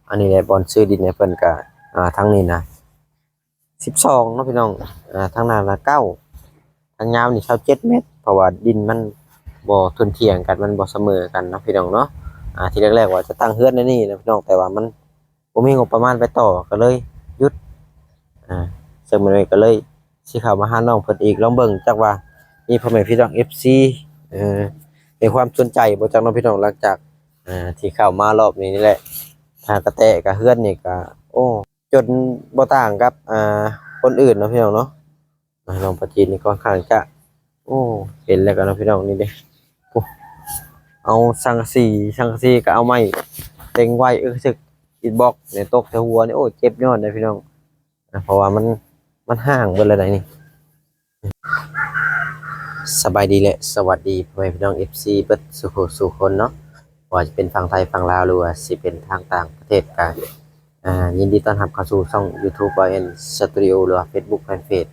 ອັນນີ້ແຫຼະ ບ່ອນຊື້ດິນໃຫ້ເພິ່ນກະ ອ່າ ທາງນີ້ນະ ສິບສອງເນາະພີ່ນ້ອງ ອ່າ ທາງນັ້ນນະ ເກົ້າ ທາງຍາວນີ້ ຊາວເຈັດແມັດ ເພາະວ່າດິນມັນບໍ່ທົນທ່ຽງກັນ ມັນບໍ່ສະເໝີກັນເນາະພີ່ນ້ອງເນາະ. ອ່າ ທີແລກໆວ່າຈະຕັ້ງເຮືອນໃນນີ້ນະພີ່ນ້ອງ ແຕ່ວ່າມັນ ບໍ່ມີງົບປະມານໄປຕໍ່ ກໍເລີຍຢຸດ ອ່າ ເຊິ່ງມື້ນີ້ກໍເລີຍຊິເຂົ້າມາຫານ້ອງເພິ່ນອີກ ລອງເບິ່ງຈັກວ່າມີພໍ່ແມ່ພີ່ນ້ອງເອັຟຊີ ເອີ ມີຄວາມສົນໃຈບໍ່ຈັກເນາະພີ່ນ້ອງ. ຫຼັງຈາກ ອ່າ ທີ່ເຂົ້າມາລອບນີ້ນີ້ແຫຼະ ຫາກະແຕະກະເຮືອນນີ້ກະ ໂອ້ ຈົນບໍ່ຕ່າງກັບ ອ່າ ຄົນອື່ນເນາະພີ່ນ້ອງເນາະ. ອ່າ ນ້ອງປາຈີນນີ້ຂ້ອນຂ້າງຈະ ໂອ້ ເຫັນແລ້ວກໍເນາະພີ່ນ້ອງ ນີ້ເດ້ ໂອ້ ເອົາສັງກະສີ ສັງກະສີກໍເອົາໄມ້ເຕັງໄວ້ ເອີ ຖືກອິດບລັອກນີ້ຕົກໃສ່ຫົວນີ້ ໂອ້ ເຈັບຍ້ອນເດ້ພີ່ນ້ອງ ເພາະວ່າມັນ ມັນຮ້າງເບິດແລ້ວໃດນີ້. ສະບາຍດີ ແລະ ສະຫວັດດີພໍ່ແມ່ພີ່ນ້ອງເອັຟຊີເບິດສູ່ຜູ້ສູ່ຄົນເນາະ ບໍ່ວ່າຈະເປັນຝັ່ງໄທຝັ່ງລາວ ຫຼືວ່າຊິເປັນທາງຕ່າງປະເທດ ກໍ ອ່າ ຍິນດີຕ້ອນຮັບເຂົ້າສູ່ຊ່ອງຢູທູບ ບາວແອນ ສະຕູດິໂອ ຫຼືວ່າເຟສບຸກແຟນເພຈ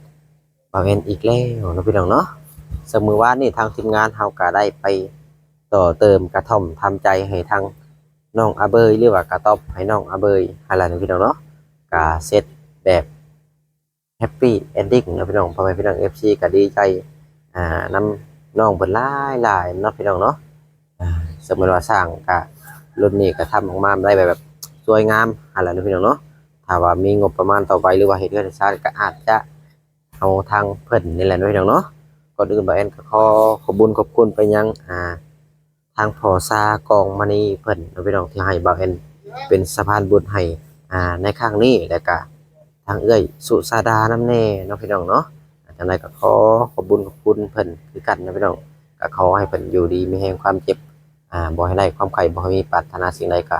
ບາວແອນອີກແລ້ວເນາະພີ່ນ້ອງເນາະ. ເຊິ່ງມື້ວານນີ້ທາງທີມງານເຮົາກໍໄດ້ໄປຕໍ່ເຕີມກະທ່ອມທຳໃຈໃຫ້ທາງນ້ອງອາເບີຍ ຫຼືວ່າກະຕ໊ອບໃຫ້ນ້ອງອາເບີຍຫັ້ນລະເນາະພີ່ນ້ອງເນາະ ກະເສັດແບບ ແຮັບປີເອັນດິ້ງເນາະພີ່ນ້ອງ. ພໍ່ແມ່ພີ່ນ້ອງເອັຟຊີກໍດີໃຈ ອ່າ ນຳນ້ອງເພິ່ນຫຼາຍໆເນາະພີ່ນ້ອງເນາະ. ອ່າ ສົມມຸດວ່າສ້າງກະລຸ້ນນີ້ກະທຳອອກມາໄດ້ແບບ ແບບສວຍງາມຫັ້ນແຫຼະເນາະພີ່ນ້ອງເນາະ. ຖ້າວ່າມີງົບປະມານຕໍ່ໄປ ຫຼືວ່າເຮັດເຮືອນເຮັດຊານ ກໍອາດຈະເອົາທາງເພິ່ນນີ້ແຫຼະເນາະພີ່ນ້ອງເນາະ. ກ່ອນອື່ນ ບາວແອນກໍຂໍຂອບບຸນຂອບຄຸນໄປຍັງ ອ່າ ທາງພໍ່ຊາກອງມະນີເພິ່ນເນາະພີ່ນ້ອງ ທີ່ໃຫ້ບ່າວແອນເປັນສະພານບຸນໃຫ້ ອ່າ ໃນຄັ້ງນີ້ ແລ້ວກະທາງເອື້ອຍສຸຊາດານຳແດ່ເນາະພີ່ນ້ອງເນາະ. ຈັ່ງໃດກໍຂໍຂອບບຸນຂອບຄຸນເພິ່ນຄືກັນເນາະພີ່ນ້ອງ. ກໍຂໍໃຫ້ເພິ່ນຢູ່ດີມີແຮງ ຄວາມເຈັບ ອ່າ ບໍ່ໃຫ້ໄດ້ ຄວາມໄຂ້ບໍ່ໃຫ້ມີ ປາດຖະໜາສິ່ງໃດກໍ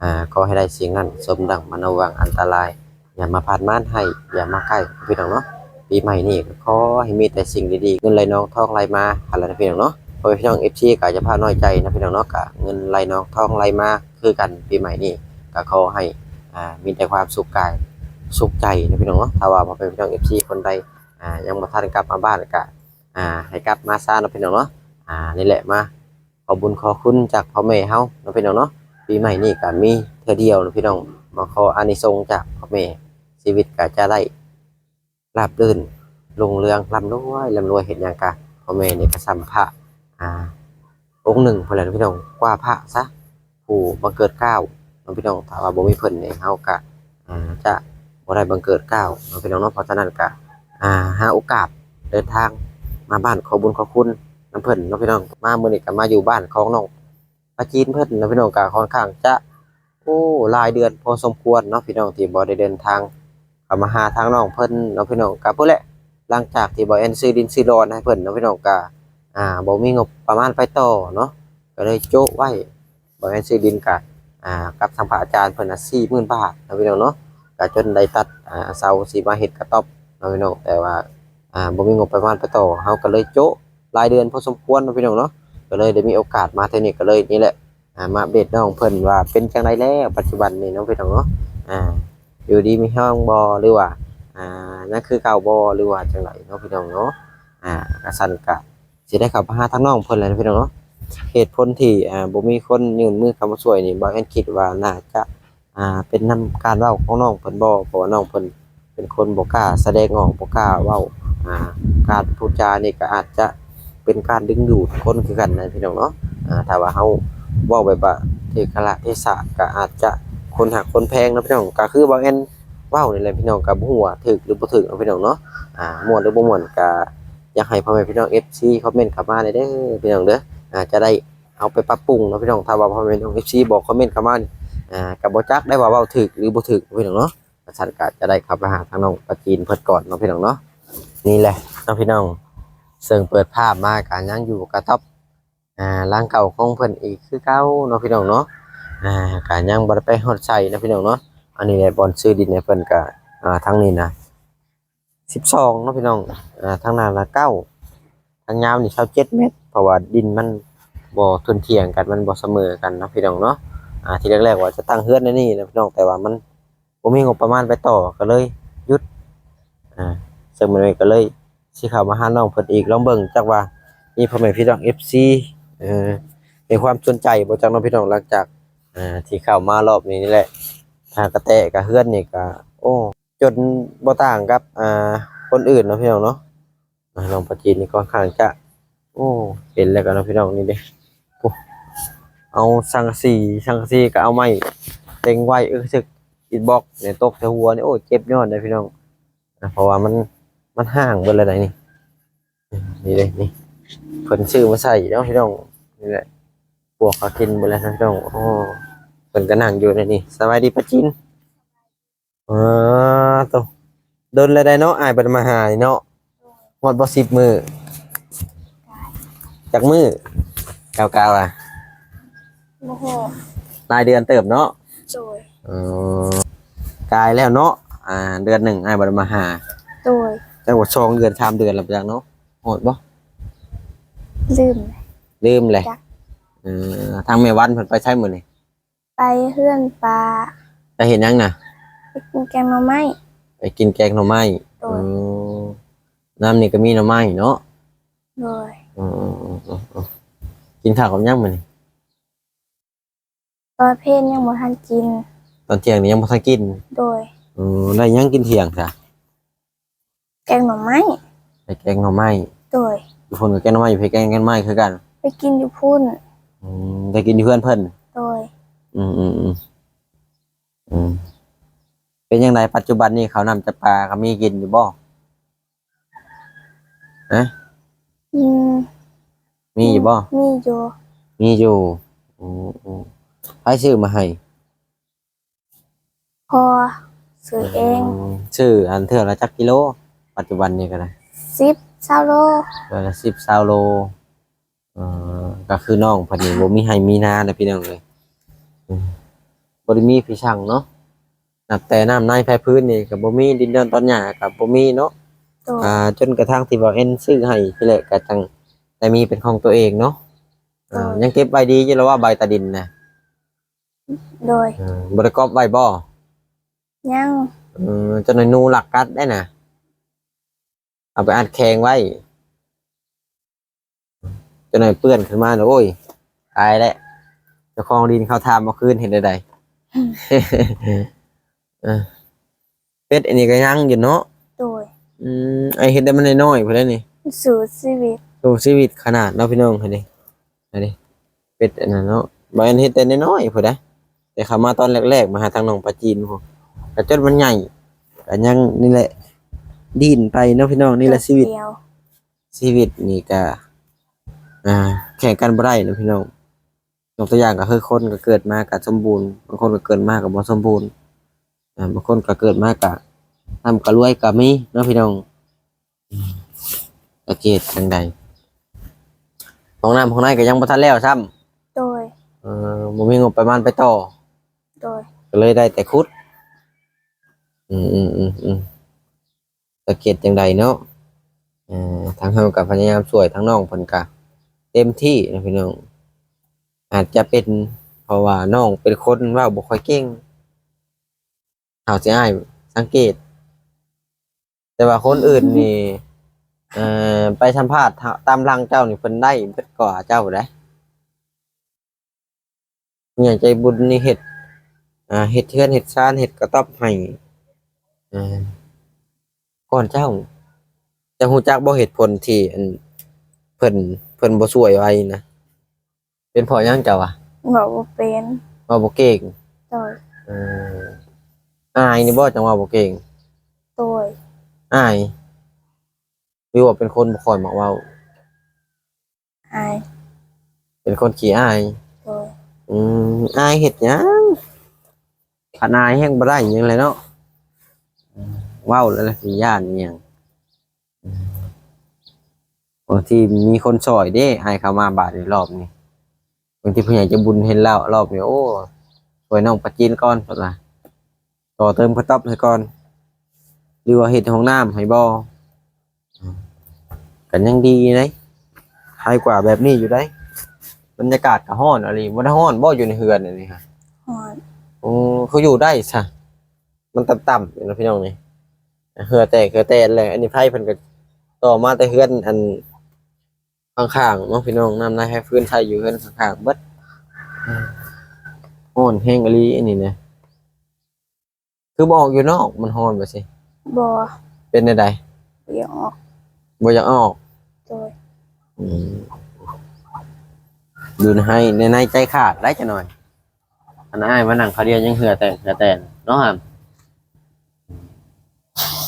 ອ່າ ຂໍໃຫ້ໄດ້ສິ່ງນັ້ນ ສົມດັ່ງມະໂນຫວັງ ອັນຕະລາຍ ຢ່າມາພາດມານຮ້າຍ ຢ່າມາໃກ້ພີ່ນ້ອງເນາະ. ປີໃໝ່ນີ້ກໍຂໍໃຫ້ມີແຕ່ສິ່ງດີໆ ເງິນໄຫຼນອງທອງໄຫຼມາຫັ້ນລະພີ່ນ້ອງເນາະ. ພໍ່ແມ່ພີ່ນ້ອງເອັຟຊີກໍຢ່າພານ້ອຍໃຈນະພີ່ນ້ອງເນາະ ກະເງິນໄຫຼນອງທອງໄຫຼມາຄືກັນ. ປີໃໝ່ນີ້ກໍຂໍໃຫ້ ອ່າ ມີແຕ່ຄວາມສຸກກາຍສຸກໃຈນະພີ່ນ້ອງເນາະ. ຖ້າວ່າພໍ່ແມ່ພີ່ນ້ອງເອັຟຊີຄົນໃດ ອ່າ ຍັງບໍ່ທັນກັບມາບ້ານກໍ ອ່າ ໃຫ້ກັບມາຊາເນາະພີ່ນ້ອງເນາະ. ອ່າ ນີ້ແຫຼະ ມາ ຂໍບຸນຂໍຄຸນຈາກພໍ່ແມ່ເຮົາເນາະພີ່ນ້ອງເນາະ. ປີໃໝ່ນີ້ກໍມີເທື່ອດຽວເນາະພີ່ນ້ອງ ມາຂໍອານິສົງຈາກພໍ່ແມ່ ຊີວິດກໍຈະໄດ້ລາບລື່ນ ຮຸ່ງເຮືອງ ລ່ຳລວຍ ລ່ຳລວຍ ເຮັດຫຍັງກະພໍ່ແມ່ນີ້ກໍສ່ຳພະ ອ່າ ອົງໜຶ່ງພຸ້ນແຫຼະເນາະພີ່ນ້ອງ ກວ່າພະຊະ ຜູ້ບັງເກີດກ້າວເນາະພີ່ນ້ອງ. ຖ້າວ່າບໍ່ມີເພິ່ນນີ້ ເຮົາກະ ອ່າ ຈະບໍ່ໄດ້ບັງເກີດກ້າວເນາະພີ່ນ້ອງເນາະ. ເພາະສະນັ້ນກະ ອ່າ ຫາໂອກາດເດີນທາງມາບ້ານ ຂໍບຸນຂອບຄຸນນຳເພິ່ນເນາະພີ່ນ້ອງ. ມາມື້ນີ້ກໍມາຢູ່ບ້ານຂອງນ້ອງປາຈີນເພິ່ນເນາະພີ່ນ້ອງ ກໍຄ່ອນຂ້າງຈະ ໂອ້ ຫຼາຍເດືອນພໍສົມຄວນເນາະພີ່ນ້ອງ ທີ່ບໍ່ໄດ້ເດີນທາງເຂົ້າມາຫາທາງນ້ອງເພິ່ນເນາະພີ່ນ້ອງ. ກໍພຸ້ນແຫຼະ ຫຼັງຈາກທີ່ບ່າວແອນຊື້ດິນຊື້ດອນໃຫ້ເພິ່ນເນາະພີ່ນ້ອງ ກໍ ອ່າ ບໍ່ມີງົບປະມານໄປຕໍ່ເນາະ ກໍເລີຍໂຈະໄວ້ ບ່າວແອນຊື້ດິນກະ ອ່າ ກັບທາງພະອາຈານເພິ່ນນະ ສີ່ໝື່ນບາດເນາະພີ່ນ້ອງເນາະ. ກະຈົນໄດ້ຕັດ ອ່າ ເສົາຊິມາເຮັດກະຕ໊ອບເນາະພີ່ນ້ອງ ແຕ່ວ່າ ອ່າ ບໍ່ມີງົບປະມານໄປຕໍ່ ເຮົາກໍເລີຍໂຈະຫຼາຍເດືອນພໍສົມຄວນເນາະພີ່ນ້ອງເນາະ. ກໍເລີຍໄດ້ມີໂອກາດມາເທື່ອນີ້ ກໍເລີຍນີ້ແຫຼະ ອ່າ ມາອັບເດດນ້ອງເພິ່ນວ່າເປັນຈັ່ງໃດແລ້ວປັດຈຸບັນນີ້ເນາະພີ່ນ້ອງເນາະ. ອ່າ ຢູ່ດີມີແຮງບໍ່ ຫຼືວ່າ ອ່າ ຍັງຄືເກົ່າບໍ່ ຫຼືວ່າຈັ່ງໃດເນາະພີ່ນ້ອງເນາະ. ອ່າ ກະຊັ້ນກະ ຊິໄດ້ເຂົ້າໄປຫາທາງນ້ອງເພິ່ນແຫຼະເນາະພີ່ນ້ອງເນາະ. ເຫດຜົນທີ່ ອ່າ ບໍ່ມີຄົນຍື່ນມືເຂົ້າມາຊ່ວຍນີ້ ບ່າວແອນຄິດວ່າໜ້າຈະ ອ່າ ເປັນນຳການເວົ້າຂອງນ້ອງເພິ່ນບໍ່ ເພາະວ່ານ້ອງເພິ່ນເປັນຄົນບໍ່ກ້າສະແດງອອກ ບໍ່ກ້າເວົ້າ ອ່າ ການພູດຈານີ້ກໍອາດຈະເປັນການດຶງດູດຄົນຄືກັນນະພີ່ນ້ອງເນາະ. ອ່າ ຖ້າວ່າເຮົາເວົ້າແບບວ່າຖືກກາລະເທສະ ກໍອາດຈະຄົນຮັກຄົນແພງເນາະພີ່ນ້ອງ. ກໍຄືບ່າວແອນເວົ້ານີ້ແຫຼະພີ່ນ້ອງ ກໍບໍ່ຮູ້ວ່າຖືກຫຼືບໍ່ຖືກເນາະພີ່ນ້ອງເນາະ. ອ່າ ມ່ວນຫຼືບໍ່ມ່ວນ ກໍ ຢາກໃຫ້ພໍ່ແມ່ພີ່ນ້ອງເອັຟຊີຄອມເມັນເຂົ້າມາແດ່ເດີພີ່ນ້ອງເດີ. ອ່າ ຈະໄດ້ເອົາໄປປັບປຸງເນາະພີ່ນ້ອງ. ຖ້າວ່າພໍ່ແມ່ພີ່ນ້ອງເອັຟຊີບໍ່ຄອມເມັນເຂົ້າມານີ້ ອ່າ ກໍບໍ່ຈັກໄດ້ວ່າເວົ້າຖືກຫຼືບໍ່ຖືກພີ່ນ້ອງເນາະ. ກະຊັ້ນກະຈະໄດ້ເຂົ້າໄປຫາທາງນ້ອງປາຈີນເພິ່ນກ່ອນເນາະພີ່ນ້ອງເນາະ. ນີ້ແຫຼະເນາະພີ່ນ້ອງ ເຊິ່ງເປີດພາບມາກະຍັງຢູ່ກະຕ໊ອບ ອ່າ ຫຼັງເກົ່າຂອງເພິ່ນອີກຄືເກົ່າເນາະພີ່ນ້ອງເນາະ. ອ່າ ກະຍັງບໍ່ໄດ້ໄປຮອດໃສເນາະພີ່ນ້ອງເນາະ. ອັນນີ້ແຫຼະ ບ່ອນຊື້ດິນໃຫ້ເພິ່ນກະ ອ່າ ທາງນີ້ນະ ສິບສອງເນາະພີ່ນ້ອງ ອ່າ ທາງນັ້ນລະເກົ້າ ທາງຍາວນີ້ ຊາວເຈັດແມັດ ເພາະວ່າດິນມັນບໍ່ທົນທ່ຽງກັນ ມັນບໍ່ສະເໝີກັນເນາະພີ່ນ້ອງເນາະ. ອ່າ ທີແລກໆວ່າຈະຕັ້ງເຮືອນໃນນີ້ນະພີ່ນ້ອງ ແຕ່ວ່າມັນບໍ່ມີງົບປະມານໄປຕໍ່ ກໍເລີຍຢຸດ. ອ່າ ເຊິ່ງມື້ນີ້ກໍເລີຍຊິເຂົ້າມາຫານ້ອງເພິ່ນອີກ ລອງເບິ່ງຈັກວ່າມີພໍ່ແມ່ພີ່ນ້ອງເອັຟຊີ ເອີ ມີຄວາມສົນໃຈບໍ່ຈັກເນາະພີ່ນ້ອງ. ຫຼັງຈາກ ອ່າ ທີ່ເຂົ້າມາລອບນີ້ນີ້ແຫຼະ ຖ້າກະແຕະກະເຮືອນນີ້ກະ ໂອ້ ຈົນບໍ່ຕ່າງກັບ ອ່າ ຄົນອື່ນເນາະພີ່ນ້ອງເນາະ. ອ່າ ນ້ອງປາຈີນນີ້ຂ້ອນຂ້າງຈະ ໂອ້ ເຫັນແລ້ວກໍເນາະພີ່ນ້ອງ ນີ້ເດ້. ໂອ້ ເອົາສັງກະສີ ສັງກະສີກໍເອົາໄມ້ເຕັງໄວ້ ເອີ ຊຶກ ອິດບລັອກນີ້ຕົກໃສ່ຫົວນີ້ ໂອ້ ເຈັບຍ້ອນເດ້ພີ່ນ້ອງ. ອ່າ ເພາະວ່າມັນ ມັນຮ້າງເບິດແລ້ວໃດນີ້. ນີ້ເດ້ ນີ້ ເພິ່ນຊື້ມາໃສ່ເນາະພີ່ນ້ອງ. ນີ້ແຫຼະ ປວກເຂົາກິນເບິດແລ້ວເນາະພີ່ນ້ອງ. ໂອ້ ເພິ່ນກໍນັ່ງຢູ່ໃນນີ້. ສະບາຍດີປາຈີນ. ອໍ ໂຕ ດົນແລ້ວໃດເນາະ ອ້າຍບໍ່ໄດ້ມາຫານີ້ເນາະ. ຮອດບໍ່ສິບມື້? ຈັກມື້ເຈົ້າກະວ່າ? ບໍ່ຮູ້ ຫຼາຍເດືອນເຕີບເນາະ. ໂດຍ. ອໍ ກາຍແລ້ວເນາະ ອ່າ ເດືອນໜຶ່ງອ້າຍບໍ່ໄດ້ມາຫາ. ໂດຍ. ຈັກວ່າສອງເດືອນສາມເດືອນແລ້ວບໍ່ຈັກເນາະ. ຮອດບໍ່? ລືມ ລືມແຫຼະ. ຈັກ. ເອີ ທາງແມ່ວັນເພິ່ນໄປໃສມື້ນີ້? ໄປເຮືອນປ້າ. ໄປເຮັດຫຍັງນະ? ໄປກິນແກງໜໍ່ໄມ້. ໄປກິນແກງໜໍ່ໄມ້. ໂດຍ. ອືມ ນ້ຳນີ້ກໍມີໜໍ່ໄມ້ເນາະ. ໂດຍ. ເອີ ກິນເຂົ້າກັບຫຍັງມື້ນີ້? ຕອນເພນຍັງບໍ່ທັນກິນ. ຕອນທ່ຽງນີ້ຍັງບໍ່ທັນກິນ. ໂດຍ. ເອີ ໄດ້ຫຍັງກິນທ່ຽງຊະ? ແກງໜໍ່ໄມ້. ໄດ້ແກງໜໍ່ໄມ້. ໂດຍ. ຢູ່ພຸ້ນກໍແກງໜໍ່ໄມ້ ຢູ່ພີ້ແກງ ແກງໜໍ່ໄມ້ຄືກັນ. ໄປກິນຢູ່ພຸ້ນ. ອືມ ໄດ້ກິນຢູ່ເຮືອນເພິ່ນ. ໂດຍ. ອືມ ອືມ ອືມ ອືມ ເປັນຈັ່ງໃດ ປັດຈຸບັນນີ້ເຂົ້ານ້ຳຈຳປາກໍມີກິນຢູ່ບໍ່? ຮະ? ອືມ ມີຢູ່ບໍ່? ມີຢູ່. ມີຢູ່. ອືມ ອືມ ໃຜຊື້ມາໃຫ້? ພໍ່ຊື້ເອງ. ອືມ ຊື້ອັນເທື່ອລະຈັກກິໂລ ປັດຈຸບັນນີ້ກໍໄດ້? ສິບ ຊາວໂລ. ເທື່ອລະສິບ ຊາວໂລ. ເອີ ກໍຄືນ້ອງເພິ່ນນີ້ບໍ່ມີໄຮ່ມີນານະພີ່ນ້ອງເອີຍ. ອືມ ບໍ່ໄດ້ມີຜູ້ຊ່າງເນາະ. ນັບແຕ່ນ້ຳໃນໄພພື້ນນີ້ກໍບໍ່ມີ, ດິນດອນຕອນຫຍ້າກໍບໍ່ມີເນາະ. ໂດຍ. ອ່າ ຈົນກະທັ່ງທີ່ບໍ່ເອັນຊື້ໃຫ້ທີແລກກໍຈັ່ງໄດ້ມີເປັນຂອງຕົວເອງເນາະ. ໂດຍ. ອ່າ ຍັງເກັບໄວ້ດີຢູ່ລະວ່າໃບຕາດິນນະ? ໂດຍ. ເອີ ບໍ່ໄດ້ກອບໄວ້ບໍ່? ຍັງ. ເອີ ຈັກໜ້ອຍໜູລັກກັດໄດ້ນະ. ເອົາໄປອັດແຂງໄວ້ ຈັກໜ້ອຍເປື້ອນຂຶ້ນມາ ໂອ້ຍ ຕາຍແລ້ວ ເຈົ້າຂອງດິນເຂົາຖາມເອົາຄືນ ເຮັດແນວໃດ? ເອີ ເປັດອັນນີ້ກໍຍັງຢູ່ເນາະ. ໂດຍ. ອືມ ໄອ້ເຮັດໃຫ້ມັນນ້ອຍໆ ພຸ້ນແຫຼະນີ້ ສູ້ຊີວິດ ສູ້ຊີວິດຂະໜາດເນາະ ພີ່ນ້ອງ. ອັນນີ້ ອັນນີ້ເປັດອັນນັ້ນເນາະ ບາງອັນເຮັດແຕ່ນ້ອຍໆ ພຸ້ນນະ. ແຕ່ເຂົ້າມາຕອນແລກໆ ມາຫາທາງໜອງປາຈີນພຸ້ນ ກະຈົນມັນໃຫຍ່ ກະຍັງນີ້ແຫຼະ ດີ້ນໄປເນາະພີ່ນ້ອງ. ນີ້ແຫຼະຊີວິດ ຊີວິດນີ້ກະ ອ່າ ແຂ່ງກັນບໍ່ໄດ້ເນາະພີ່ນ້ອງ. ຍົກຕົວຢ່າງກໍຄືຄົນກໍເກີດມາກໍສົມບູນ ບາງຄົນກໍເກີດມາກໍບໍ່ສົມບູນ ອ່າ ບາງຄົນກໍເກີດມາກໍຮ່ຳກໍລວຍກໍມີເນາະພີ່ນ້ອງ. ອືມ ຈັກເຮັດຈັ່ງໃດ ຫ້ອງນ້ຳຫ້ອງໃນກໍຍັງບໍ່ທັນແລ້ວຊ້ຳ. ໂດຍ. ເອີ ບໍ່ມີງົບປະມານໄປຕໍ່. ໂດຍ. ກໍເລີຍໄດ້ແຕ່ຂຸດ. ອືມໆໆໆ ຈັກເຮັດຈັ່ງໃດເນາະ. ເອີ ທາງເຮົາກໍພະຍາຍາມຊ່ວຍ ທາງນ້ອງເພິ່ນກໍເຕັມທີ່ນະພີ່ນ້ອງ. ອາດຈະເປັນເພາະວ່ານ້ອງເປັນຄົນເວົ້າບໍ່ຄ່ອຍເກັ່ງ ເທົ່າທີ່ອ້າຍສັງເກດ. ແຕ່ວ່າຄົນອື່ນນີ້ ເອີ ໄປສຳພາດຕາມຫຼັງເຈົ້ານີ້ ເພິ່ນໄດ້ເບິດກວ່າເຈົ້າໄດ໋. ຜູ້ໃຫຍ່ໃຈບຸນນີ້ເຮັດ ອ່າ ເຮັດເຮືອນເຮັດຊານ ເຮັດກະຕ໊ອບໃຫ້ ອ່າ ກ່ອນເຈົ້າ. ເຈົ້າຮູ້ຈັກບໍ່ເຫດຜົນທີ່ ອັນ ເພິ່ນ ເພິ່ນບໍ່ຊ່ວຍໄວນະ? ເປັນເພາະຫຍັງເຈົ້າວ່າ? ເວົ້າບໍ່ເປັນ. ເວົ້າບໍ່ເກັ່ງ. ໂດຍ. ເອີ ອາຍນີ້ບໍ່ ຈັ່ງເວົ້າບໍ່ເກັ່ງ? ໂດຍ. ອາຍ ຫຼືວ່າເປັນຄົນບໍ່ຄ່ອຍມັກເວົ້າ? ອາຍ. ເປັນຄົນຂີ້ອາຍ. ໂດຍ. ອືມ ອາຍເຮັດຫຍັງ? ຄັນອາຍແຮງບໍ່ໄດ້ຫຍັງແຫຼະເນາະ. ເວົ້າແລ້ວຊິຢ້ານອີ່ຫຍັງ? ບາງທີມີຄົນຊ່ອຍເດ້ ອ້າຍເຂົ້າມາບາດນີ້ ລອບນີ້ ບາງທີຜູ້ໃຫຍ່ໃຈບຸນເຫັນແລ້ວ ລອບນີ້ ໂອ້ ຊ່ວຍນ້ອງປາຈີນກ່ອນ ເພິ່ນວ່າ ຕໍ່ເຕີມກະຕ໊ອບໃຫ້ກ່ອນ ຫຼືວ່າເຮັດຫ້ອງນ້ຳໃຫ້ບໍ່? ກໍຍັງດີເດ້ ໄຄກວ່າແບບນີ້ຢູ່ເດ້. ບັນຍາກາດກໍຮ້ອນອີ່ຫຼີ. ບໍ່ໄດ້ຮ້ອນບໍ່ ຢູ່ໃນເຮືອນອັນນີ້? ຮ້ອນ. ໂອ້ ຄືຢູ່ໄດ້ຊະ? ມັນຕ່ຳໆຢູ່ເນາະພີ່ນ້ອງນີ້ ເຫື່ອແຕກເຫື່ອແຕນແຫຼະ. ອັນນີ້ໄຟເພິ່ນກໍຕໍ່ມາແຕ່ເຮືອນອັນຂ້າງໆເນາະພີ່ນ້ອງ ນ້ຳໃນໄຟຟືນໃຊ້ຢູ່ເຮືອນຂ້າງໆເບິດ. ຮ້ອນແຮງອີ່ຫຼີອັນນີ້ນະ. ຄືບໍ່ອອກຢູ່ນອກ ມັນຮ້ອນວ່າຊີ້? ບໍ່. ເປັນແນວໃດ? ບໍ່ຢາກອອກ. ບໍ່ຢາກອອກ? ໂດຍ. ອືມ ຢູ່ໃນໄຮ່ ໃນໃນໃຈຂາດໄດ໋ຈັກໜ່ອຍ. ອັນອ້າຍມານັ່ງຄາວດຽວຍັງເຫື່ອແຕກເຫື່ອແຕນເນາະຫັ້ນ.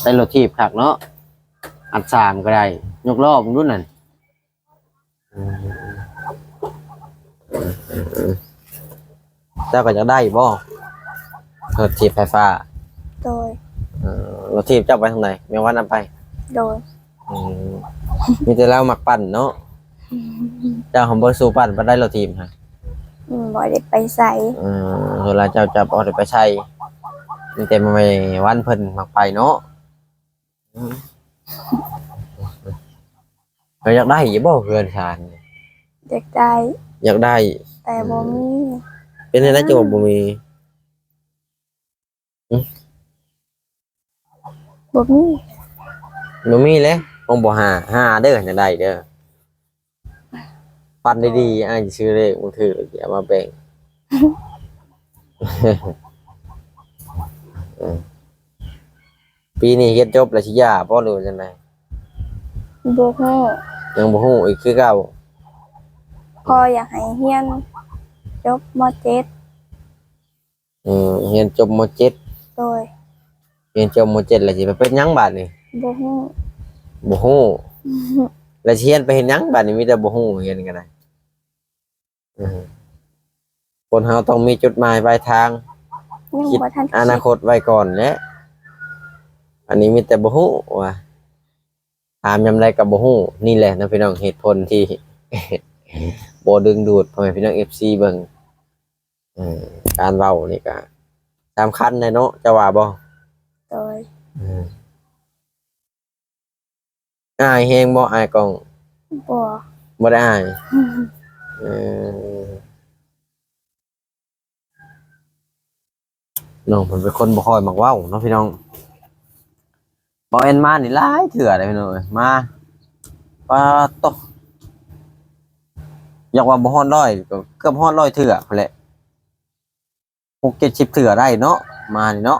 ໃຊ້ລົດຖີບຄັກເນາະ ອັດສາມກໍໄດ້ ຍົກລໍ້ເບິ່ງດູນັ້ນ. ເຈົ້າກໍຢາກໄດ້ບໍ່ ລົດຖີບໄຟຟ້າ? ໂດຍ. ເອີ ລົດຖີບເຈົ້າໄປທາງໃດ? ແມ່ວັນເອົາໄປ? ໂດຍ. ອືມ ມີແຕ່ລາວມັກປັ່ນເນາະ. ເຈົ້າຫາບໍ່ສູ້ປັ່ນປານໃດ ລົດຖີບຫາ? ອືມ ບໍ່ໄດ້ໄປໃສ. ເອີ ເວລາເຈົ້າຈັບອອກໄດ້ໄປໃສ ມີແຕ່ແມ່ວັນເພິ່ນມັກໄປເນາະ. ເຈົ້າຢາກໄດ້ຢູ່ບໍ່ເຮືອນຊານ? ຢາກໄດ້. ຢາກໄດ້ ແຕ່ບໍ່ມີ. ອືມ ເປັນຈັ່ງໃດຈຶ່ງວ່າບໍ່ມີ? ຫຶ? ບໍ່ມີ. ບໍ່ມີແຫຼະ ຕ້ອງບໍ່ຫາ ຫາເດີ ໃຫ້ໄດ້ເດີ. ຝັນດີໆ ອ້າຍຊິຊື້ເລກບໍ່ຖືກ ຊິເອົາມາແບ່ງ. ເອີ ປີນີ້ຮຽນຈົບແລ້ວຊິຢ່າບໍ່ ຫຼືວ່າຈັ່ງໃດ? ບໍ່ຮູ້. ຍັງບໍ່ຮູ້ອີກຄືເກົ່າ. ພໍ່ຢາກໃຫ້ຮຽນຈົບ ມ.ເຈັດ. ເອີ ຮຽນຈົບ ມ.ເຈັດ. ໂດຍ. ຮຽນຈົບ ມ.ເຈັດ ແລ້ວຊິໄປເປັນຫຍັງບາດນີ້? ບໍ່ຮູ້. ບໍ່ຮູ້. ແລ້ວຊິຮຽນໄປເຮັດຫຍັງບາດນີ້? ມີແຕ່ບໍ່ຮູ້ ຮຽນກໍໄດ້. ເອີ ຄົນເຮົາຕ້ອງມີຈຸດໝາຍປາຍທາງ ຍັງ ຄິດ ບໍ່ທັນ ອະນາຄົດໄວ້ກ່ອນແຫຼະ. ອັນນີ້ມີແຕ່ບໍ່ຮູ້ວ່າ ຖາມຍາມໃດກໍບໍ່ຮູ້. ນີ້ແຫຼະເນາະພີ່ນ້ອງ ເຫດຜົນທີ່ ບໍ່ດຶງດູດພໍ່ແມ່ພີ່ນ້ອງ ເອັຟຊີ ເບິ່ງ. ເອີ ການເວົ້ານີ້ກະສຳຄັນແຫຼະເນາະ ເຈົ້າວ່າບໍ່? ໂດຍ. ເອີ ອາຍແຮງບໍ່? ອາຍກ້ອງ? ບໍ່. ບໍ່ໄດ້ອາຍ. ເອີ ນ້ອງເພິ່ນເປັນຄົນບໍ່ຄ່ອຍມັກເວົ້າເນາະພີ່ນ້ອງ. ບໍ່ແມ່ນມານີ້ຫຼາຍເທື່ອເດ້ພີ່ນ້ອງເອີຍ ມາ ປາດໂທ້ ຢາກວ່າບໍ່ຮອດຮ້ອຍ ກໍເກືອບຮອດຮ້ອຍເທື່ອພຸ້ນແຫຼະ ຫົກເຈັດສິບເທື່ອໄດ້ເນາະ ມານີ້ເນາະ.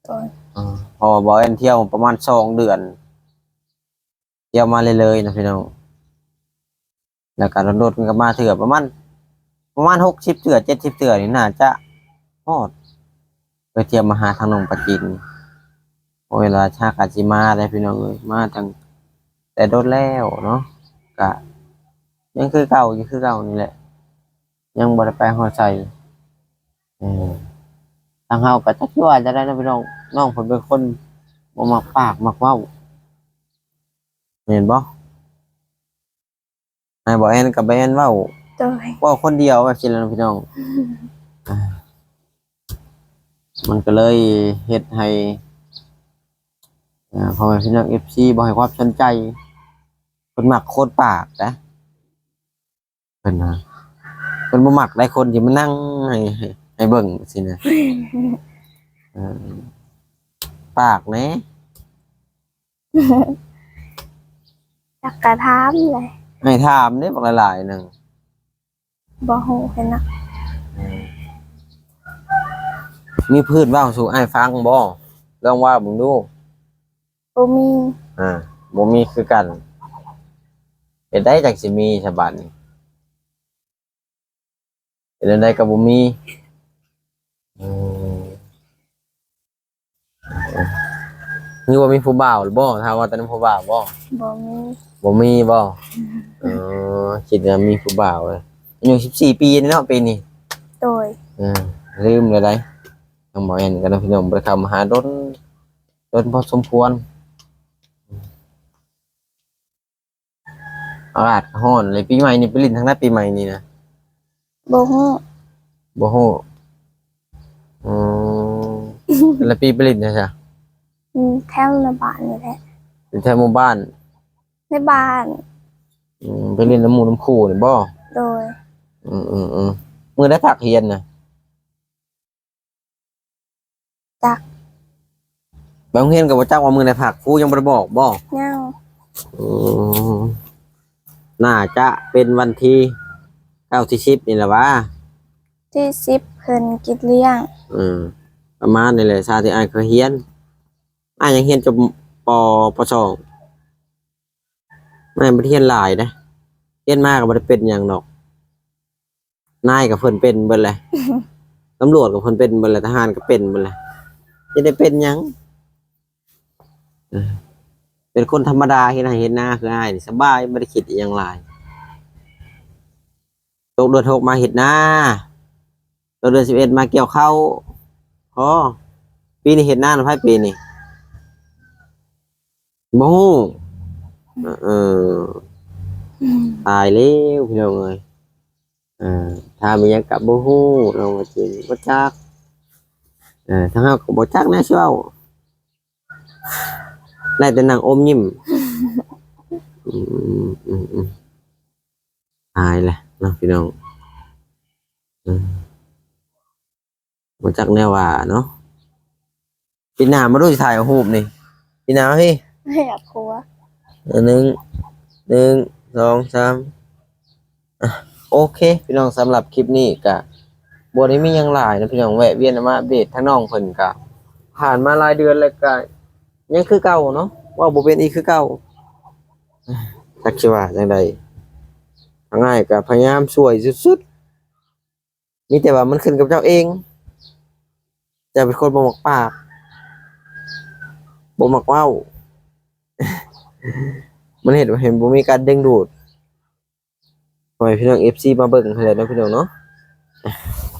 ໂດຍ. ເອີ ເພາະວ່າບໍ່ແມ່ນທ່ຽວປະມານສອງເດືອນ ທ່ຽວມາເລື້ອຍໆນະພີ່ນ້ອງ. ແລ້ວກໍໂດນໆກັນມາເທື່ອ ປະມານ ປະມານຫົກສິບເທື່ອ ເຈັດສິບເທື່ອນີ້ໜ້າຈະຮອດ ເພື່ອທ່ຽວມາຫາທາງໜອງປາຈີນ. ໂອ້ຍ ລາຊາກະຊິມາໄດ້ພີ່ນ້ອງເອີຍ ມາຕັ້ງແຕ່ດົນແລ້ວເນາະ ກະຍັງຄືເກົ່າ ຢູ່ຄືເກົ່ານີ້ແຫຼະ ຍັງບໍ່ໄດ້ໄປຮອດໃສ. ເອີ ທາງເຮົາກໍຈັກຊິວ່າຈັ່ງໃດເນາະພີ່ນ້ອງ ນ້ອງເພິ່ນເປັນຄົນບໍ່ມັກປາກມັກເວົ້າ ແມ່ນບໍ່? ໃຫ້ບໍ່ແອນກັບບໍ່ແອນເວົ້າ ໂດຍ ເວົ້າຄົນດຽວແບບຊີ້ແຫຼະເນາະພີ່ນ້ອງ. ອ່າ ມັນກໍເລີຍເຮັດໃຫ້ ອ່າ ພໍ່ແມ່ພີ່ນ້ອງເອັຟຊີບໍ່ໃຫ້ຄວາມສົນໃຈ ເພິ່ນມັກຄົນປາກນະ ເພິ່ນນະ ເພິ່ນບໍ່ມັກໄດ້ຄົນທີ່ມານັ່ງໃຫ້ ໃຫ້ ໃຫ້ເບິ່ງຊີ້ນະ. ເອີ ປາກແດ່. ຈັກກະຖາມເລີຍ ໃຫ້ຖາມເດ້ ບັກຫຼາຍໆໜຶ່ງ ບໍ່ຮູ້ຄືກັນນະ. ເອີ ມີພື້ນເວົ້າສູ່ອ້າຍຟັງບໍ່? ລອງເວົ້າເບິ່ງດູ. ບໍ່ມີ. ອ່າ ບໍ່ມີຄືກັນ. ເຮັດໃດຈັ່ງຊິມີສະບາດນີ້? ເປັນແນວໃດກໍບໍ່ມີ. ເອີ ຫຼືວ່າມີຜູ້ບ່າວແລ້ວບໍ່? ຖາມວ່າຕອນນັ້ນຜູ້ບ່າວບໍ່? ບໍ່ມີ. ບໍ່ມີບໍ່? ເອີ ຄິດວ່າມີຜູ້ບ່າວ. ອາຍຸສິບສີ່ປີນີ້ເນາະ ປີນີ້. ໂດຍ. ເອີ ລືມແລ້ວໃດ໋ ທາງບໍ່ແອນກັນນະພີ່ນ້ອງ ບໍ່ໄດ້ເຂົ້າມາຫາດົນ ດົນພໍສົມຄວນ. ອາກາດກໍຮ້ອນເລີຍ. ປີໃໝ່ນີ້ໄປຫຼິ້ນທາງໃດ ປີໃໝ່ນີ້ນະ? ບໍ່ຮູ້. ບໍ່ຮູ້. ອືມ ແຕ່ລະປີໄປຫຼິ້ນໃສຊະ? ອືມ ແຖວໃນບ້ານນີ້ແຫຼະ. ຢູ່ແຖວໝູ່ບ້ານ? ໃນບ້ານ. ອືມ ໄປຫຼິ້ນນຳໝູ່ນຳຄູ່ນີ້ບໍ່? ໂດຍ. ອືມໆໆ ມື້ໃດພັກຮຽນນະ? ຈັກ. ໄປໂຮງຮຽນກໍບໍ່ຈັກວ່າມື້ໃດພັກ ຄູຍັງບໍ່ໄດ້ບອກບໍ່? ຍັງ. ອືມ ໜ້າຈະເປັນວັນທີເກົ້າ ທີສິບນີ້ແຫຼະຫວາ? ທີສິບເພິ່ນກິນລ້ຽງ. ອືມ ປະມານນີ້ແຫຼະ ສາຍທີ່ອ້າຍເຄີຍຮຽນ. ອ້າຍຍັງຮຽນຈົບ ປ ປ.ສອງ ອ້າຍບໍ່ໄດ້ຮຽນຫຼາຍເດ້. ຮຽນມາກໍບໍ່ໄດ້ເປັນຫຍັງດອກ. ນາຍກໍເພິ່ນເປັນເບິດແຫຼະ. ຕຳຫຼວດກໍເພິ່ນເປັນເບິດແຫຼະ. ທະຫານກໍເປັນເບິດແຫຼະ. ຈະໄດ້ເປັນຫຍັງ? ເອີ ເປັນຄົນທຳມະດາ ເຮັດໄຮ່ເຮັດນາຄືອ້າຍນີ້ ສະບາຍ ບໍ່ໄດ້ຄິດອີ່ຫຍັງຫຼາຍ. ຕົກເດືອນຫົກມາເຮັດນາ, ຕົກເດືອນສິບເອັດມາກ່ຽວເຂົ້າ. ພໍ. ປີນີ້ເຮັດນານຳໃຜປີນີ້? ບໍ່ຮູ້. ເອີ ຕາຍແລ້ວພີ່ນ້ອງເອີຍ. ເອີ ຖາມອີ່ຫຍັງກໍບໍ່ຮູ້ ນ້ອງວ່າຊິບໍ່ຈັກ. ເອີ ທາງເຮົາກໍບໍ່ຈັກແນວຊິເວົ້າ ໄດ້ແຕ່ນັ່ງອົມຍິ້ມ. ອືມ ອືມ ອືມ ຕາຍແລ້ວເນາະພີ່ນ້ອງ. ເອີ ບໍ່ຈັກແນວວ່າເນາະ. ປີໜ້າມາດູຊິຖ່າຍຮູບນີ້. ປີໜ້າມາພີ້ ໃຫ້ອາຄົວ. ເອີ ໜຶ່ງ ໜຶ່ງ ສອງ ສາມ. ອ່ະ ໂອເຄພີ່ນ້ອງ, ສຳລັບຄລິບນີ້ກະບໍ່ໄດ້ມີຫຍັງຫຼາຍນະພີ່ນ້ອງ, ແວະວຽນມາອັບເດດທາງນ້ອງເພິ່ນ. ກະຜ່ານມາຫຼາຍເດືອນແລ້ວ ກະຍັງຄືເກົ່າເນາະ, ເວົ້າບໍ່ເປັນອີກຄືເກົ່າ. ຈັກຊິວ່າຈັ່ງໃດ, ທາງອ້າຍກະພະຍາຍາມຊ່ວຍສຸດໆ. ມີແຕ່ວ່າມັນຂຶ້ນກັບເຈົ້າເອງ. ເຈົ້າເປັນຄົນບໍ່ມັກປາກ, ບໍ່ມັກເວົ້າ. ມັນເຮັດໃຫ້ບໍ່ມີການດຶງດູດ ໃຫ້ພີ່ນ້ອງເອັຟຊີມາເບິ່ງຫັ້ນແຫຼະເນາະພີ່ນ້ອງເນາະ.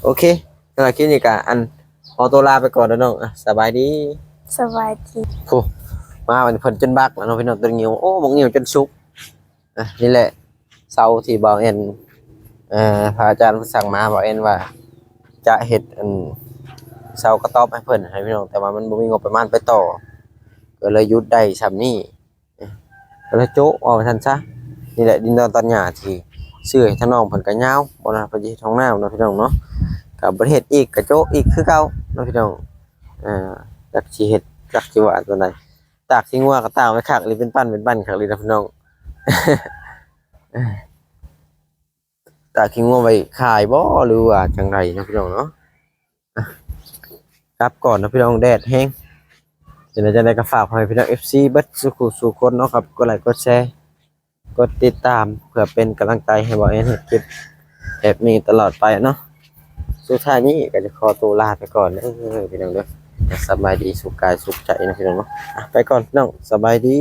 ໂອເຄ, ສຳລັບຄລິບນີ້ກະ ອັນ ຂໍຕົວລາໄປກ່ອນເດີນ້ອງ. ອ່ະ ສະບາຍດີ. ສະບາຍດີ. ໂອ້ ມາວັນນີ້ເພິ່ນຈົນບັກແລ້ວເນາະພີ່ນ້ອງ, ຕົ້ນງິ້ວ. ໂອ້ ບັກງິ້ວຈົນສຸກ. ອ່ະ ນີ້ແຫຼະ ເສົາທີ່ບ່າວແອນ ເອີ ພະອາຈານເພິ່ນສັ່ງມາ, ບ່າວແອນວ່າຈະເຮັດ ອັນ ເສົາກະຕອບໃຫ້ເພິ່ນ ໃຫ້ພີ່ນ້ອງ, ແຕ່ວ່າມັນບໍ່ມີງົບປະມານໄປຕໍ່ ກໍເລີຍຢຸດໄດ້ຊ່ຳນີ້. ກໍເລີຍໂຈະ ເວົ້າຊັ້ນຊະ. ນີ້ແຫຼະ ດິນດອນຕອນຫຍ້າທີ່ຊື້ໃຫ້ທາງນ້ອງເພິ່ນກໍຍາວ, ບ່ອນນັ້ນເພິ່ນຊິເຮັດຫ້ອງນ້ຳເນາະພີ່ນ້ອງເນາະ. ກໍບໍ່ໄດ້ເຮັດອີກ ກໍໂຈະອີກຄືເກົ່າເນາະພີ່ນ້ອງ. ເອີ ຈັກຊິເຮັດ ຈັກຊິວ່າຈັ່ງໃດ. ຕາກຂີ້ງົວກໍຕາກໄວ້ຄັກອີ່ຫຼີ ເປັນປັ້ນເປັນປັ້ນຄັກອີ່ຫຼີນະພີ່ນ້ອງ. ຕາກຂີ້ງົວໄວ້ຂາຍບໍ ຫຼືວ່າຈັ່ງໃດເນາະພີ່ນ້ອງເນາະ. ອ່ະ ກັບກ່ອນເນາະພີ່ນ້ອງ, ແດດແຮງ. ຈັ່ງໃດ ຈັ່ງໃດກໍຝາກໃຫ້ພີ່ນ້ອງເອັຟຊີເບິດສູ່ຄູ່ສູ່ຄົນເນາະ, ກົດໄລ ກົດແຊ ກົດຕິດຕາມ ເພື່ອເປັນກຳລັງໃຈໃຫ້ບ່າວແອນເຮັດຄລິບແບບນີ້ຕະຫຼອດໄປເນາະ. ສຸດທ້າຍນີ້ກໍຈະຂໍຕົວລາໄປກ່ອນເດີພີ່ນ້ອງເດີ. ສະບາຍດີສຸກກາຍສຸກໃຈເນາະພີ່ນ້ອງເນາະ. ອ່ະ ໄປກ່ອນພີ່ນ້ອງ, ສະບາຍດີ.